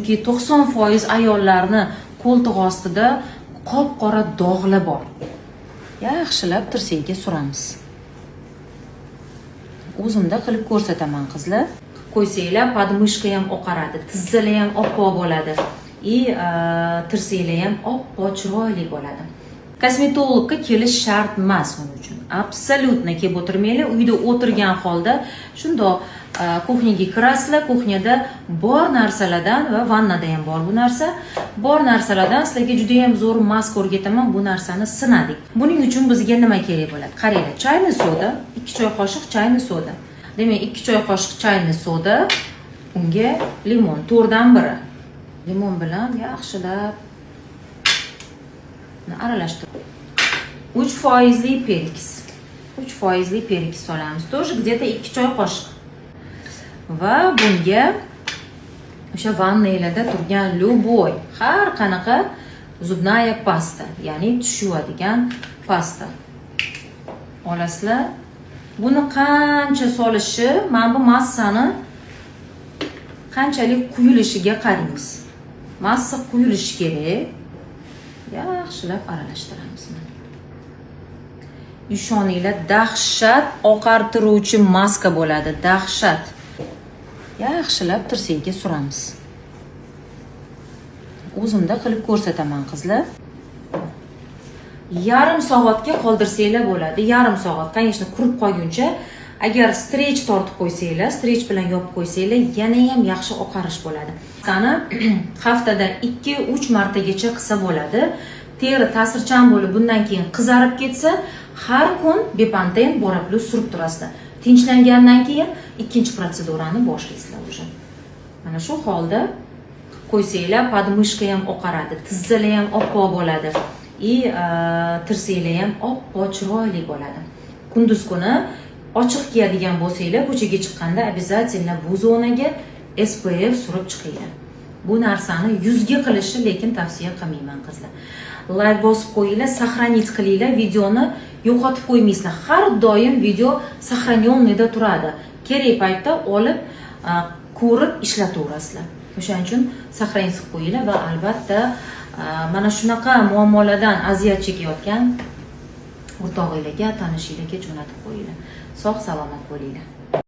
Chunki 90% ayollarni qo'ltiq ostida qop qora dog'lar bor. Yaxshilab tirsakka suramiz. O'zimda qilib ko'rsataman, qizlar. Qo'ysanglar, подмышка ham oqaradi, tizzalar ham oppoq bo'ladi и tirsaklar ham oppoq, chiroyli bo'ladi. Kosmetologga kelish shart emas uning uchun, абсолютно. Kelib o'tirmanglar, uyda o'tirgan holda shundoq кухня ga kirasizlar, кухня da bor narsalardan va vannada ham bor bu narsa, bor narsalardan sizlarga juda yam zo'r maska o'rgataman. Bu narsani sinadik. Buning uchun bizga nima kerak bo'ladi? Qaranglar, чайный soda, 2 choy qoshiq чайный soda. Demak, 2 choy qoshiq чайный soda, unga limon to'rtdan biri. Limon bilan yaxshilab aralashtirib, 3 foizli перекись, 3 foizli перекись solamiz, тоже где то 2 choy qoshiq. Va bunga o'sha vannanglarda turgan любой, har qanaqa зубная pasta, ya'ni tish yuvadigan pasta olasizlar. Buni qancha solishi, mana bu massani qanchalik quyilishiga qaraymiz. Massa quyilishi kerak. Yaxshilab aralashtiramiz. Mana, ishoninglar, dahshat oqartiruvchi maska bo'ladi, dahshat. Yaxshilab tirsakka suramiz. O'zimda qilib ko'rsataman, qizlar. Yarim soatga qoldirsanglar bo'ladi, yarim soat, конечно, qurib qolguncha. Agar стрейч tortib qo'ysanglar, стрейч bilan yopib qo'ysanglar, yana ham yaxshi oqarish bo'ladi. Sani haftada 2-3 martagacha qilsa bo'ladi. Teri ta'sirchan bo'lib, bundan keyin qizarib ketsa, har kun Bepanten, Bora Plyus surib turasizlar. Tinchlangandan keyin ikkinchi protsedurani boshlaysizlar уже. Mana shu holda qo'ysanglar, подмышка ham oqaradi, tizzalar ham oppoq bo'ladi и tirsaklar ham oppoq, chiroyli bo'ladi. Kunduz kuni ochiq kiyadigan bo'lsanglar, ko'chaga chiqqanda обязательно bu zonaga SPF surib chiqinglar. Bu narsani yuzga qilishni lekin tavsiya qilmayman, qizlar. Layk bosib qo'yinglar, сохранить qilinglar videoni, yo'qotib qo'ymaysizlar. Har doim video сохраненный da turadi, kerak paytda olib, ko'rib ishlataverasizlar. O'shaning uchun сохранить qilib qo'yinglar va albatta, mana shunaqa muammolardan aziyat chekayotgan o'rtog'inglarga, tanishinglarga jo'natib qo'yinglar. Sog' salomat bo'linglar.